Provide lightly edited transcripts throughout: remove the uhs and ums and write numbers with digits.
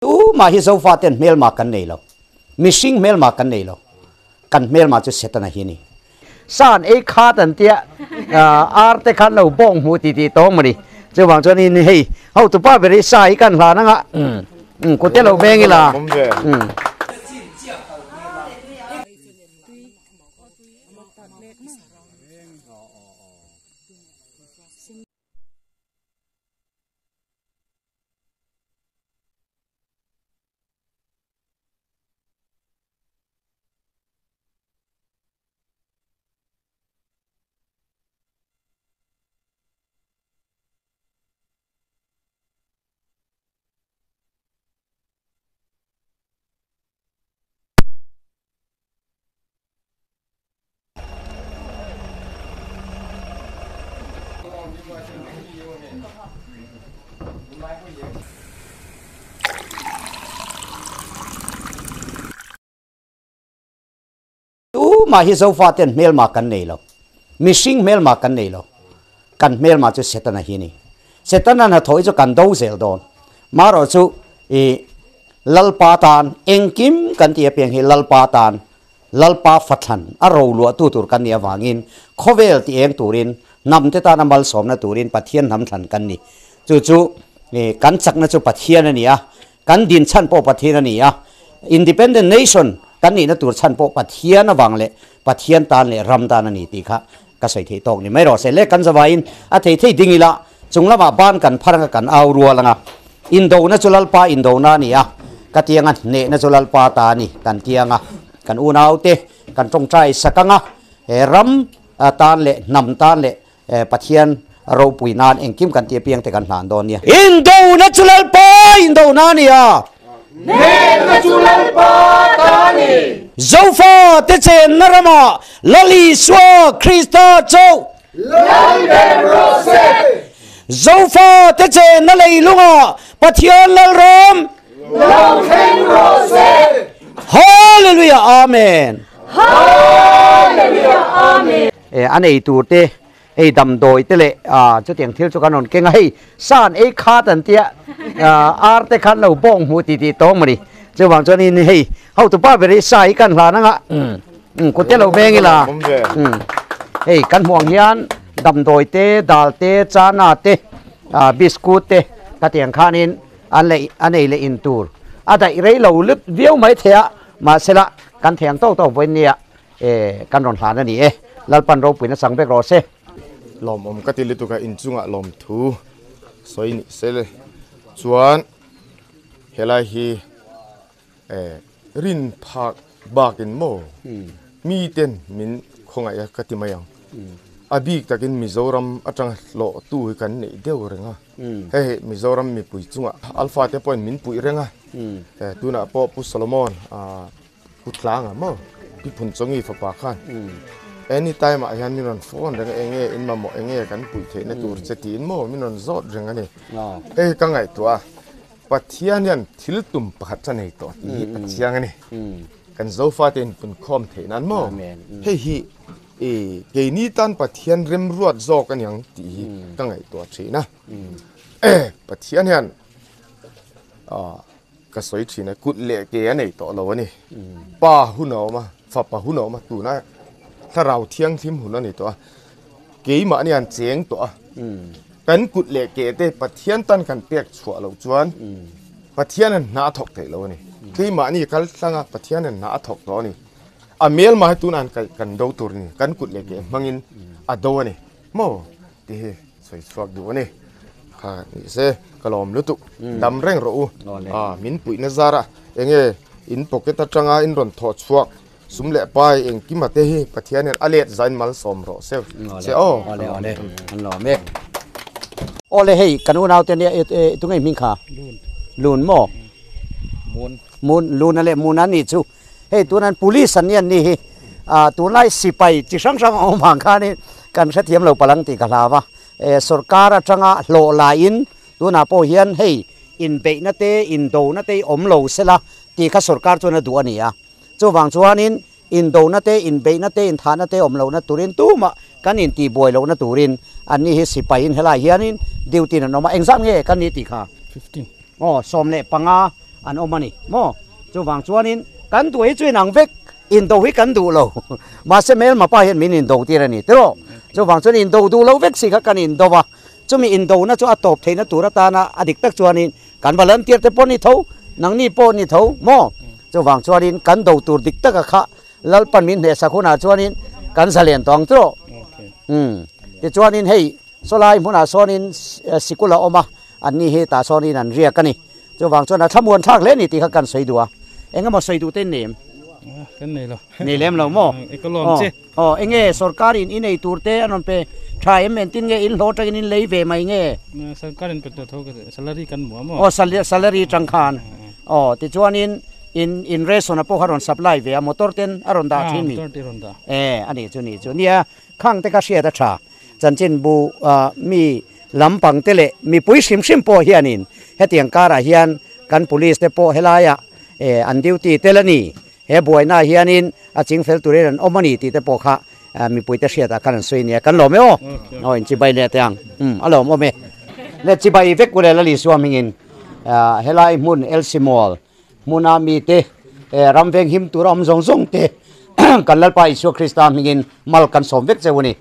Tumah hi Zofa ten hmelma kan nei lo. Mihring hmelma kan nei lo. Kan hmelma chu Setana hi a ni. San ei khat an tia ar te khan lo bawng hmu ti tih tawng mawni. Chuvang chuan in hei hotupa ber hi sa hi kan hlan anga kute lo veng ila. Tumah hi Zofa ten hmelma kan nei lo. Mihring hmelma kan nei lo. Kan hmelma chu Setana hi a ni. Setana hnathawh hi chu kan do zel dawn. Marawh chu i Lalpa tan engkim kan tih apiang hi Lalpa tan Lalpa fathlan a roluahtu tur kan nih avangin khawvel ti eng turin hnamte tana malsawmna turin Pathian hnam thlan kan ni. Chu chu kan chakna chu Pathian a ni a, kan din chhan pawh Pathian a ni a, Independent Nation kan nihna tur chhan pawh Pathian avang leh Pathian tan leh ram tan a ni tih kha ka sawi theih tawk ni mai rawh se. Le kan zavaiin a thei thei ding ila chung lamah ban kan phar anga kan au rual anga indona chu Lalpa indona a ni a, ka tianga hnehna chu Lalpa ta a ni kan tianga kan unaute kan tawngtai sak anga he ram tan leh hnam tan leh Pathian ropui nan engkim kan tih apiang te kan hlan dawn nia. Indona chu Lalpa indona a ni a. Hnehna chu Lalpa ta a ni. Zofa te chenna ramah Lal Isua Krista chauh. Lal ber rawh se. Zofa te chenna leilungah Pathian Lalram. Lo thleng rawh se. Hallelujah Amen. Hallelujah Amen. A nei tur te hei damdawi te leh chutiang thil chu kan rawn keng a, hei san ei khat an tia ar te khan lo bawng hmu ti tih tawng mawni, chuvang chuan in hei hotupa ber hi sa hi kan hlan anga kute lo veng ila hei kan hmuh ang hian damdawi te dal te chana te biscuit te khatiang khanin an leh an ei leh in tur a daih rei lo lut viau mai thei a, mahsela kan thei ang tawk tawk vawiin nia E, kan rawn hlan a ni e. Lalpan ropuina chang vek rawh se. Lawmawm ka ti lutuk a, inchungah lawmthu sawi ni se le. Chuan helai hi e rin phak bakin maw miten min khawngaih a ka ti mai ang. A bik takin Mizoram atanga hlawhtu hi kan neih deuh reng a. Hei hei Mizoram mipui chungah Alpha te pawhin min puih reng a. Tunah pawh Pu Solomon Pu Tlanga maw Pi Phunchawngi fapa khan anytime ah hian min rawn phone reng a enge in mamawh enge kan puih theihna tur che tiin maw min rawn zawt reng a ni. Hei hi ka ngaihtuah a, Pathian hian thil tum pakhat chu a nei tawh tih hi a chiang a ni. Kan Zofate in punkhawm theih nan maw hei hi i keini tan Pathian remruat zawk a niang tih hi ka ngaihtuah thin a. Pathian hian Ka sawi thin a, kut leh ke a nei tawh lo a ni. Pa hun a awm a, fapa hun a awm a, tuna thlarau thianghlim hun a ni tawh a. Keimahni an cheng tawh a, kan kut leh ke te Pathian tan kan pek chhuah loh chuan Pathian an hna a thawk theih lo a ni. Keimahni kal tlang a, Pathian an hna a thawk tawh a ni. A hmelma hi tunah an kaih kan do tur a ni, kan kut leh ke hmangin a do a ni. Maw tih hi sawi chhuak duh a ni. Kha ni se ka lawm lutuk dam reng rawh u. A min puihna zar a enge in pocket atanga in rawn thawh chhuak sum leh pai engkima te hi Pathian hian a let zain malsawm rawh se che aw. Awle awle an lawm e. Awle hei kan unau te nia e tunge hming kha? Lun. Lun maw? Mun. Mun Luna leh Muna nih chu Hei tunan police an ni an ni hi ah tunlai sipai chi hrang hrang a awm ang khanin kan hrethiam lo palang tih ka hlau a, eh sorkar atanga hlawh laiin tunah pawh hian hei inbeihna te indona te hi awm lo sela tih kha sorkar chuan a duh a ni a, chuvang chuanin indona te inbeihna te inthahna te awm lohna turin tumah kan intihbuai lohna turin an ni hi sipaiin helaiah hianin duty in an awm a, engzat nge kan ni tih kha? 15. Aw 15. an awm a ni maw? Chuvang chuanin kan duh hi chu inang vek, indo hi kan duh lo. Mahse hmelma pa hian min indo tir a ni tiraw? Chuvang chuan indo duh lo vek si kha kan indo a, chumi indona chu a tawp theihna tur atana a dik tak chuanin kan volunteer te pawh ni tho, nangni pawh ni tho maw? Chuvang chuanin kan do tur dik taka kha Lalpan min hnehsak hunah chuanin kan zalen tawh ang tiraw? Umm tichuanin hei sawlai hmunah sawnin sikul a awm a, anni hi tah sawnin an riak a ni. Chuvang chuan a thlamuan thlak hle a ni tih kha kan sawi duh a. Eng emaw sawi duh te in nei em? Kan nei lo. Nei lem lo maw? E ka lawm che. Aw eng nge sorkarin i nei tur te an rawn pe tha em? Engtin nge in hlawh atangin in lei ve mai nge? Sorkarin pe tawh tho ka salary kan hmu a maw? Aw salary atang khan. Aw tichuanin in in ration a pawh kha rawn supply ve a motor ten a rawn dah thin mi? Ah motor te rawn dah. E a nih chu nih chu. Nia khang te kha hriat a tha. Chanchinbu mi lampang te leh mipui hrim hrim pawh hianin hetiang karah hian kan police te pawh helaiah an duty tel a ni. He buainaah hianin a chingfel turin an awm a ni tih te pawh kha mipuite hriatah khan an sawi nia. Kan lawm e aw. Aw inchibai leh teh ang. Umm a lawm awm e. Le chibai vek ule Lali Suamhingin helai hmun LC Mall hmuna mite ram veng him tura awm zawng zawng te kan Lalpa Isua Krista hmingin mal kan sawm vek cheu a ni.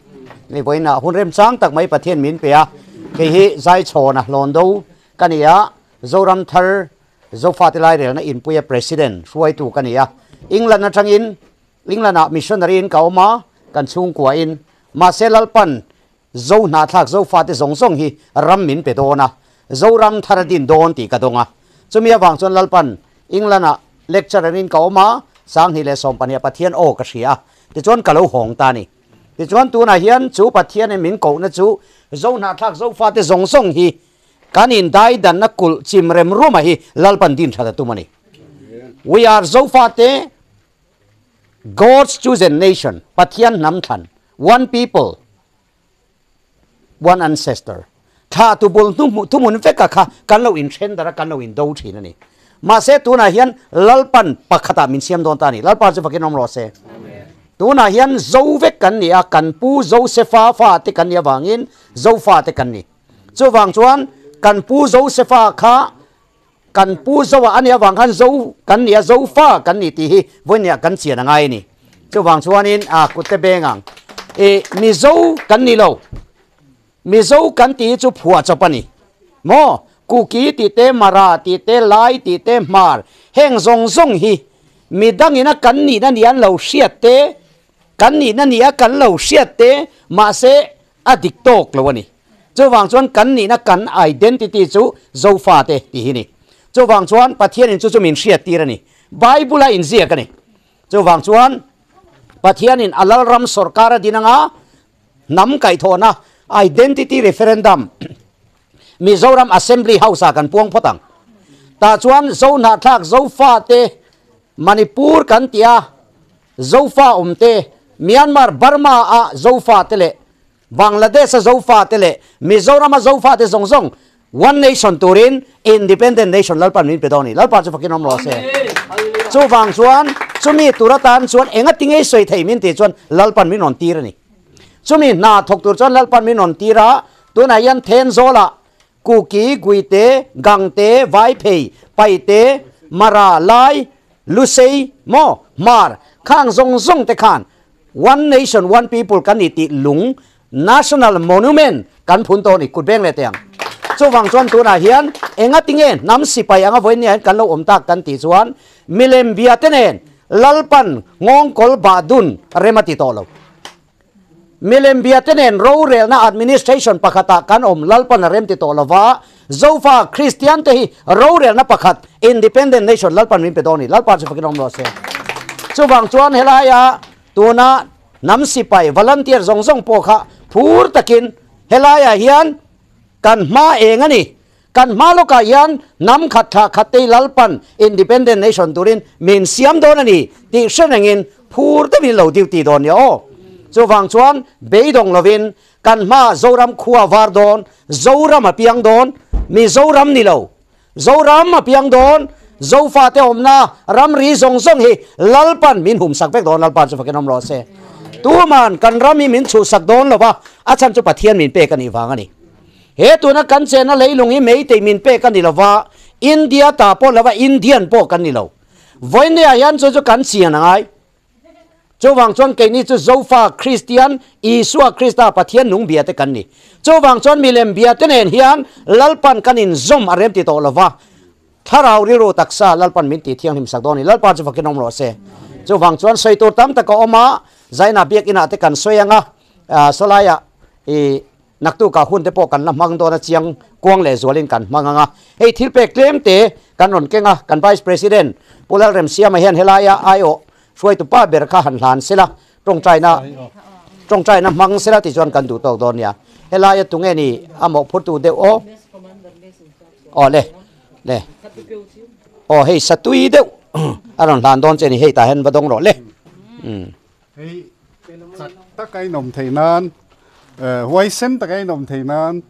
Hei vawiinah hun remchang tak mai Pathian min pe a, kei hi Zaichhawna Hlawn-do ka ni a, Zoram thar Zofate Lairelna Inpuia President hruaitu ka ni a. England atangin England-ah missionary in ka awm a, kan chhungkuain. Mahse Lalpan Zo hnahthlak Zofate zawng zawng hi ram min pe dawn a, Zoram thar a din dawn tih ka dawng a. Chumi avang chuan Lalpan England-ah lecturer in ka awm a, 2012 Pathian aw ka hria a, tichuan ka lo hawng ta a ni. Tichuan tunah hian chu Pathianin min kohna chu Zo hnahthlak Zofate zawng zawng hi kan indaidanna kulh chim rem ruma hi Lalpan din that a tum a ni. We are Zofate God's chosen nation, Pathian hnam thlan, one people, one ancestor. Thla tu bul hnu thuhmun veka kha kan lo inthen dar a, kan lo indo thin a ni. Mahse tunah hian Lalpan pakhatah min siam dawn ta a ni. Lalpa chu fakin awm rawh se. Tunah hian Zo vek kan ni a, kan pu Josefa fate kan nih avangin Zofate kan ni. Chuvang chuan kan pu Josefa kha Kan pu Zoa a nih avang khan Zo kan ni a, Zofa kan ni tih hi vawinia kan chian a ngai a ni. Chuvang chuanin a kutte beng ang i Mizo kan ni lo. Mizo kan tih hi chu phuah chawp a ni. Maw? Kuki tih te, Mara tih te, Lai tih te, Hmar heng zawng zawng hi midangin a kan nihna nih an lo hriat te, kan nihna nih a kan lo hriat te, mahse a dik tawk lo a ni. Chuvang chuan kan nihna kan identity chu Zofate tih hi ni. Chuvang chuan Pathianin chu chu min hriattir a ni. Bible-a inziak a ni. Chuvang chuan Pathianin a Lalram sawrkar a din anga hnam kaihthawhna identity referendum Mizoram Assembly House-ah kan puang phawt ang. Tah chuan Zohnahthlak Zofate Manipur kan tih a Zofa awmte Myanmar Burma-a Zofate leh Bangladesh-a Zofate leh Mizoram-a Zofate zawng zawng One Nation turin Independent Nation Lalpan min pe dawn a ni. Lalpa chu fakin awm rawh se. Chuvang chuan chumi tur atan chuan enga ti ngei sawi thei min tih chuan Lalpan min rawn tir a ni. Chumi hna thawk tur chuan Lalpan min rawn tir a, tunah hian Thenzawlah Kuki, Guite, Gangte, Vaiphei, Paite, Mara, Lai, Lusei, maw, Hmar, khang zawng zawng te khan One nation one people kan ni tih lung national monument kan phun tawh a ni kut beng leh teh ang. Chuvang chuan tunah hian enga tinge hnam sipai anga vawiin nia hian kan lo awm tak kan tih chuan milem bia te nen Lalpan nghawngkawl bah dun rem a ti tawh lo. Milem bia te nen rorelna administration pakhatah kan awm Lalpan a rem ti tawh lo va, Zofa Kristian te hi rorelna pakhat independent nation Lalpan min pe dawn a ni. Lalpa chu fakin awm rawh se. Chuvang chuan helaia tuna hnam sipai volunteer zawng zawng pawh kha phur takin helaiah hian kan hma eng a ni. Kan hma lawkah hian hnam khat thla khat te hi Lalpan independent nation turin min siam dawn a ni tih hre rengin phur deuhin lo duty dawn nia aw. Chuvang chuan beidawng lovin Kan hma Zoram khua var dawn, Zoram a piang dawn, Mizoram ni lo. Zoram a piang dawn, Zofate awmna ramri zawng zawng hi Lalpan min humsak vek dawn, Lalpa chu fakin awm rawh se. Tuman kan ram hi min chhuhsak dawn lo va, a chhan chu Pathian min pek a nih vang a ni. He tuna kan chenna leilung hi meitei min pek a ni lo va, India ta pawh lova Indian pawh kan ni lo. Vawinia hian chu chu kan chian a ngai. Chuvang chuan keini chu Zofa Kristian, Isua Krista Pathian nung bia te kan ni. Chuvang chuan milem bia te nen hian Lalpan kan inzawm a rem ti tawh lova, Thlarau rilru taksa Lalpan min tih thianghlim sak dawn a ni. Lalpa chu fakin awm rawh se. Chuvang chuan sawi tur tam tak a awm a, Zaina biakinah te kan sawi ang a, sawlaiah i Naktukah hun te pawh kan la hmang dawn a chiang kuang leh zualin kan hmang ang a. Hei thil pek tlem te kan rawn keng a, kan Vice President Pu Lalremsiama hian helaia aiawh hruaitu pa ber kha han hlan sela, tawngtaina tawngtaina hmang sela ti chuan kan duh tawk dawn nia. Helaia tunge ni a mawhphurtu deuh aw? Aw le le aw hei satui deuh a rawn hlan dawn che ni hei tah hian va dawng rawh le. Umm. Hei chak taka inawm theih nan, huaisen taka inawm theih nan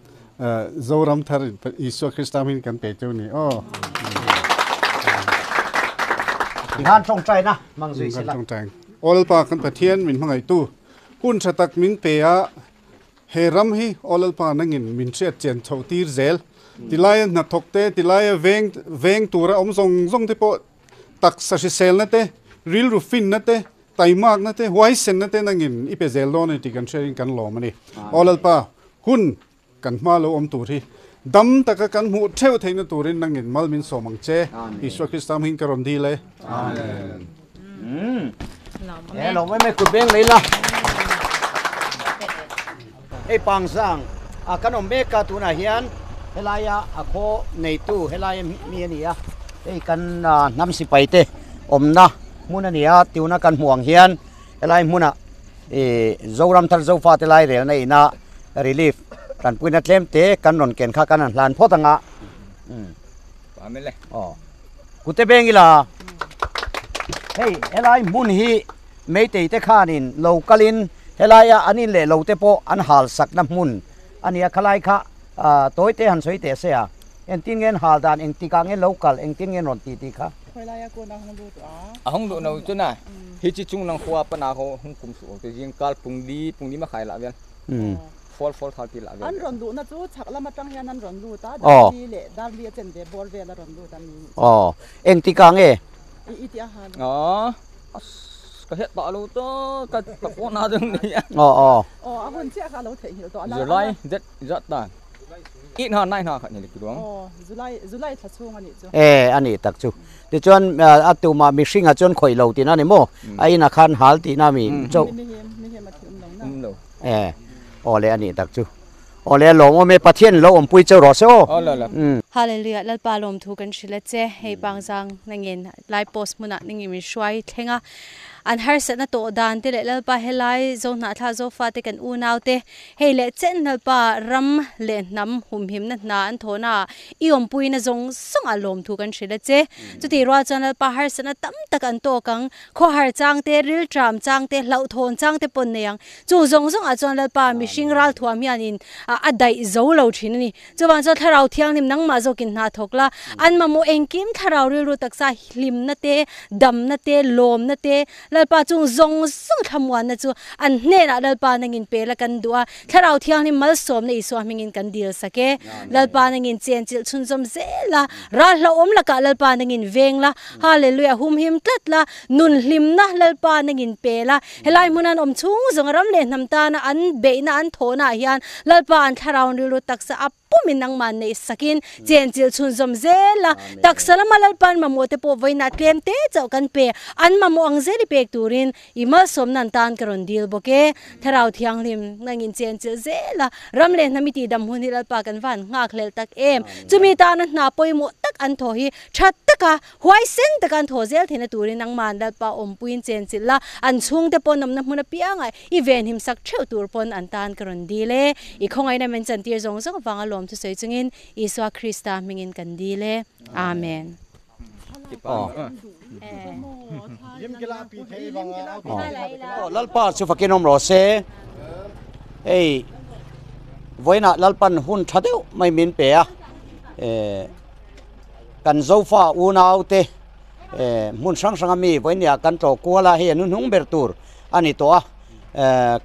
Zoram thar Isua Krista hmingin kan pe teuh ni aw. Tikhan tawngtaina hmang zui sela. Kan tawngtai. Aw Lalpa kan Pathian min hmangaihtu hun tha tak min pe a, he ram hi Aw Lalpa nangin min hriat chian chhoh tir zel. Tilaia hnathawk te, tilaia veng veng tura awm zawng zawng te pawh taksa hriselna te, rilru finna te, Taimakna te, huaisenna te nangin i pe zel dawn a ni tih kan hriain kan lawm a ni. Aw Lalpa, hun kan hma lo awm tur hi dam taka kan hmuh theuh theihna turin nangin mal min sawm ang che. Isua Krista hmingin ka rawn dil e. Amen. Lawm em e kut beng lei la. Hei Pangzang a kan awm mek a tunah hian helaia a khaw neitu helaia mi a ni a, hei kan hnam sipai te awmna hmun a ni a, tuna kan hmuh ang hian helai hmunah ih Zoram thar Zofa te lai relna ina relief tanpuina tlem te kan rawn ken kha kan han hlan phawt ang a umm aw kute beng ila hei helai hmun hi. Meitei te khanin lo kalin helaia an in leh lo te pawh an hal sakna hmun a nia, khalai kha tawi te han sawi teh se a, engtin nge an hal dan, engtikah nge lo kal, engtin nge an rawn tih tih kha. Khawilaia kawn a hung lut a. A hung luh no chuna hi chi chung nang khua pana ho hung kum su te jing kal pung li pung li ma khai la vel fall fall thal ti la vel. An rawn luhna chu chhak lam atang hian an rawn lut a, dar li leh dar li a chen ve bawr vel a rawn lut a ni. Aw, engtikah nge? I i ti a hal. Aw. Ka hriat pah lo ta ka ka pawh na deuh ni a. Aw aw. Aw a hun chiah kha a lo theihnghilh tawh a. July zet zat ta. I hna nai hna khat ni lek ruang. Aw July July thla chhung a nih chu. E a nih tak chu. Tichuan a tumah mihring ah chuan khawih lo tihna a ni maw? A inah khan hal tihna mi chauh. Mi him mi him a thi awm lo na. Awm lo. E aw le a nih tak chu. Aw le lawm awm e Pathian lo awmpui cheu rawh se aw. Aw la la. Hallelujah Lalpa lawmthu kan hrilh a che hei Pangzang nangin lai post hmunah nangin min hruai thleng a an harsatna tawh dan te leh Lalpa helai Zohnahthlak Zofa te kan unau te hei leh chen Lalpa ram leh hnam humhimna hna an thawhna ah i awmpuina zawng zawng ah lawmthu kan hrilh a che chutih rual chuan Lalpa harsatna tam tak an tawk ang khawhar chang te riltram chang te hlauhthawn chang te pawn nei ang Chung zawng zawngah chuan Lalpa mihring ralthuam hianin a daih zo lo thin a ni. Chuvang chuan Thlarau Thianghlim nangmah zawkin hna thawk la, an mamawh engkim Thlarau rilru taksa hlimna te, damna te, lawmna te, Lalpa chung zawng zawng thlamuanna chu an hnenah Lalpa nangin pe la kan duh a, Thlarau Thianghlim malsawmna Isua hmingin kan dil sak e. Lalpa nangin chenchilh chhunzawm zel a, ral hlauhawm lakah Lalpa nangin veng la, Hallelujah humhim tlat la, nun hlimna Lalpa nangin pe la, Helai hmun an awm chhung zawng ram leh hnam tana an beihna an thawhna ah hian Lalpa an thlarau rilru taksa a pumin nangmah neih sakin chenchilh chhunzawm zel a, taksa lama Lalpa an mamawh te pawh vawiinah tlem te chauh kan pe, an mamawh ang zel i pek turin i malsawmna an tan ka rawn dil bawk e. Thlarau Thianghlim nangin chenchilh zel a, ram leh hnam i tihdam hun hi Lalpa kan van nghakhlelh tak em? Chumi tana hna pawimawh tak an thawh hi tha taka Huaisen taka an thaw zel theihna turin nangmah Lalpa awmpuiin chenchilh la, an chhungte pawn awmna hmun apiangah i venhim sak theuh tur pawn an tan ka rawn dil e. I khawngaihna min chantir zawng zawng avanga lawm thusawi chungin Isua Krista hmingin kan dil e. Amen. Lalpa chu fakin awm rawh se. Hei vawiinah Lalpan hun tha deuh mai min pe a. Kan Zofa unaute hmun hrang hranga mi vawinia kan tlawh kual a, hei a hnuhnung ber tur a ni tawh a,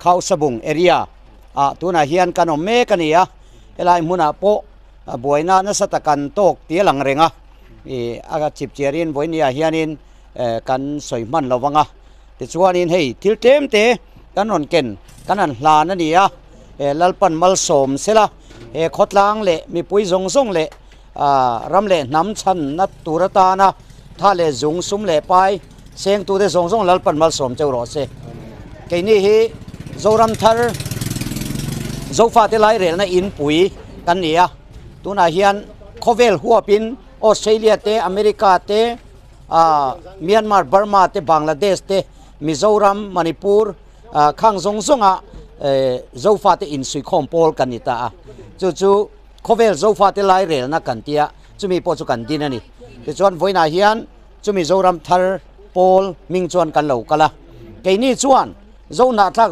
Khausabung area ah tunah hian kan awm mek a ni a, helai hmunah pawh buaina nasa tak an tawk ti a lang reng a. I a chip chiarin vawinia hianin kan sawi hman lo vang a. Tichuanin hei thil tlem te kan rawn ken kan han hlan a ni a, Lalpan malsawm sela he khawtlang leh mipui zawng zawng leh ram leh hnam chhanna tur atana tha leh zung sum leh pai sengtute zawng zawng Lalpan malsawm cheu rawh se. Keini hi Zoram thar Zofate lairelna inpui kan ni a, tunah hian khawvel huapin Australia te, America te, Myanmar, Burma te, Bangladesh te, Mizoram, Manipur khang zawng zawnga Zofate insuikhawm pawl kan ni ta a. Chu chu khawvel Zofate lairelna kan tia, chumi pawh chu kan din a ni. Tichuan vawiinah hian chumi Zoram thar pawl hming chuan kan lo kal a. Keini chuan Zohnahthlak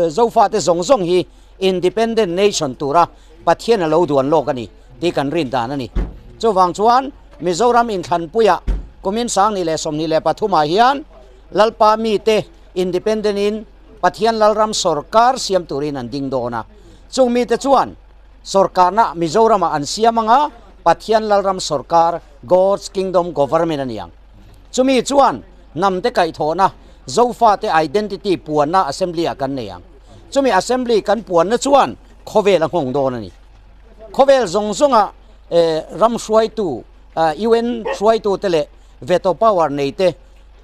Zofate zawng zawng hi Independent Nation tura Pathian a lo duan lawk a ni tih kan rin dan a ni. Chuvang chuan Mizoram inthlanpuiah kumin 2023 ah hian Lalpa mite Independent in Pathian Lalram sawrkar siam turin an ding dawn a. Chung mite chuan sawrkarna Mizoramah an siam anga Pathian Lalram sawrkar, God's Kingdom Government, a ni ang. Chumi chuan hnamte kaihthawhna, Zofate identity puanna Assembly ah kan nei ang. Chumi Assembly kan puanna chuan khawvel a nghawng dawn a ni. Khawvel zawng zawnga ram hruaitu, UN hruaitute leh veto power neite,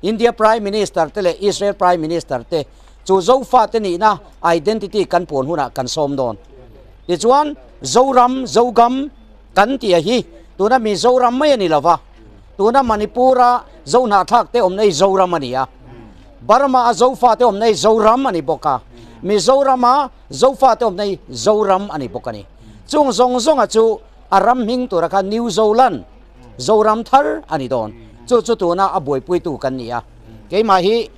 India Prime Minister te leh Israel Prime Minister te chu Zofate nihna identity kan puan hunah kan sawm dawn. Tichuan, Zoram, Zogam kan tih a hi tuna Mizoram mai a ni lova, tuna Manipur-a Zohnahthlak te awmna hi Zoram a ni a, Burma-a Zofate awmna hi Zoram a ni bawk a, Mizoram-a Zofate awmna hi Zoram a ni bawk a ni. Chung zawng zawnga chu a ram hming tura kha New Zoland, Zoram thar a ni dawn. Chu chu tuna a buaipuitu kan ni a. Keimah hi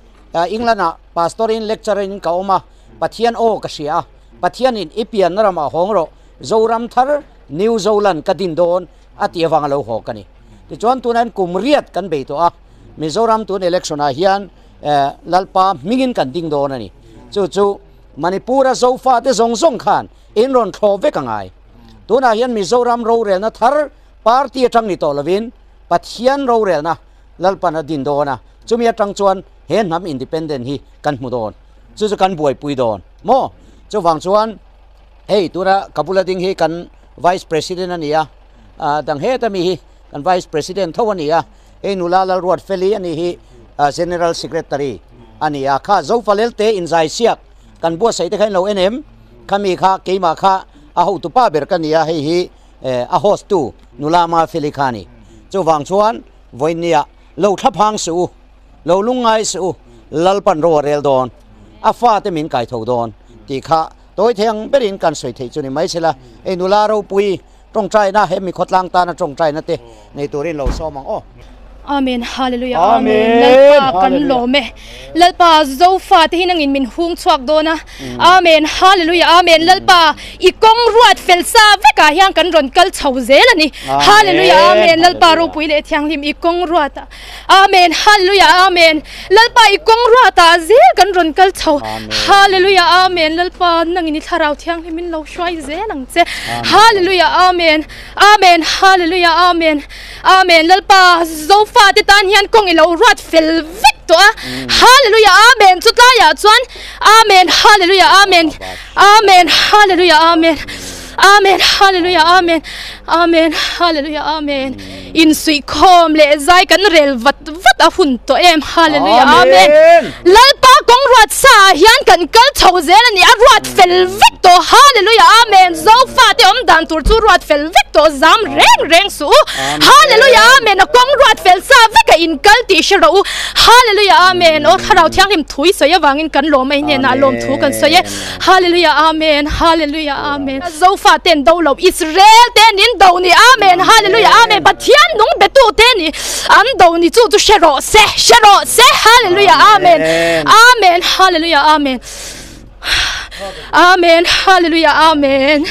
England-ah Pastor-in Lecturer-in ka awm a, Pathian aw ka hria a, Pathianin i pianna ramah hawng rawh, Zoram thar, New Zoland ka din dawn a tih avanga lo haw ka ni. Tichuan tunah hian kum riat kan bei tawh a, Mizoram tun election-ah hian Lalpa hmingin kan ding dawn a ni. Chu chu Manipur-a Zofate zawng zawng khan in rawn thlawh vek a ngai. Tunah hian Mizoram rorelna thar party atang ni tawh lovin Pathian rorelna Lalpan a din dawn a, chumi atang chuan he hnam independent hi kan hmu dawn. Chu chu kan buaipui dawn maw? Chuvang chuan hei tuna ka bula ding hi kan Vice President a ni a, dang heta mi hi kan Vice President tho a ni a, Hei nula Lalruatfeli a nih hi General Secretary a ni a, kha Zofalelte inzai siak kan buatsaih te kha in lo en em? Khami kha keimah kha a hotu pa ber ka ni a, hei hi a host tu nula Mafeli kha a ni. Chuvang chuan vawiinniah lo thlaphang suh u, lo lungngai suh u, Lalpan ro a rel dawn, a fate min kaitho dawn tih kha tawi thei ang berin kan sawi theih chu ni mai sela, hei nula ropui Tawngtaina he mi khawtlang tana tawngtaina te nei turin lo sawm ang aw. Amen Hallelujah Amen Lalpa kan lawm e Lalpa Zofa te hi nangin min hung chhuak dawn a Amen Hallelujah Amen Lalpa i kawng ruat fel sa vekah hian kan rawn kal chho zel a ni Hallelujah Amen Lalpa ropui leh thianghlim i kawng ruat ah Amen Hallelujah Amen Lalpa i kawng ruat ah zel kan rawn kal chho Hallelujah Amen Lalpa nangin i thlarau thianghlim in lo hruai zel ang che Hallelujah Amen Amen Hallelujah Amen Amen Lalpa Zofa te tan hian kawng i lo ruat fel vek tawh a Hallelujah Amen chu tlaiah chuan Amen Hallelujah Amen Amen Hallelujah Amen Amen Hallelujah Amen Amen Hallelujah Amen Insuihkhawm leh zai kan rel vat vat a hun tawh em Hallelujah Amen Lalpa kawng ruat sa ah hian kan kal chho zel a ni a ruat fel vek tawh Hallelujah Amen Zofa te awm dan tur chu ruat fel vek tawh zam reng reng suh u Hallelujah Amen a kawng ruat fel sa vek a in kal tih hre rawh u Hallelujah Amen Aw Thlarau Thianghlim thui sawi avangin kan lawm a i hnenah lawm thu kan sawi e Hallelujah Amen Hallelujah Amen Zofa ten do lo Israel te nin do ni Amen Hallelujah Amen Pathian nung betu te ni an do ni chu chu hre rawh se hre rawh se Hallelujah Amen Amen Hallelujah Amen Amen Hallelujah Amen.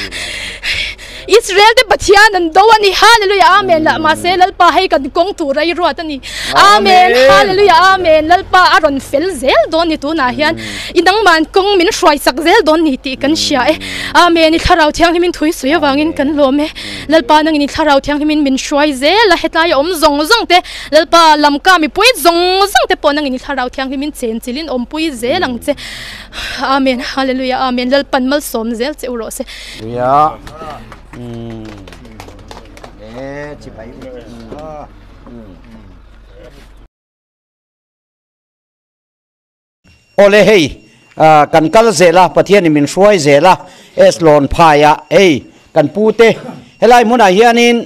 Israel te Pathian an do ani Hallelujah Amen la mahse Lalpa hei kan kawng tur a i ruat ani Amen Hallelujah Amen Lalpa a rawn fel zel dawn ni tunah hian i nangman kawng min hruai sak zel dawn ni tih kan hria e Amen i thlarau thianghlim in thui sui avangin kan lawm e Lalpa nangin i thlarau thianghlim in min hruai zel a hetlai a awm zawng zawng te Lalpa lamka mipui zawng zawng te pawh nangin i thlarau thianghlim in chen chilhin awmpui zel ang che Amen Hallelujah Amen Lalpan malsawm zel che u rawh se. Ya. E chi pai. Ole hei kan kal zela Pathian in min hruai zela es lawn phai ah hei kan pu te helai hmunah hianin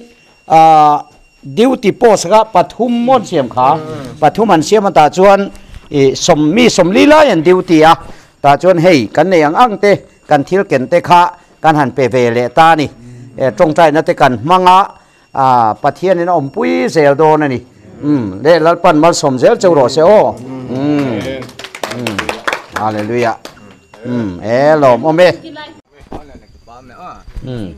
duty post kha pathum maw an siam kha pathum an siam a tah chuan ih sawm mi sawmli lai an duty a tah chuan hei kan nei ang ang te kan thil ken te kha kan han pe ve leh ta a ni tawngtaina te kan hmang a ah Pathian in a awmpui zel dawn a ni umm leh Lalpan malsawm zel cheu rawh se aw umm umm hallelujah umm e lawm awm e umm.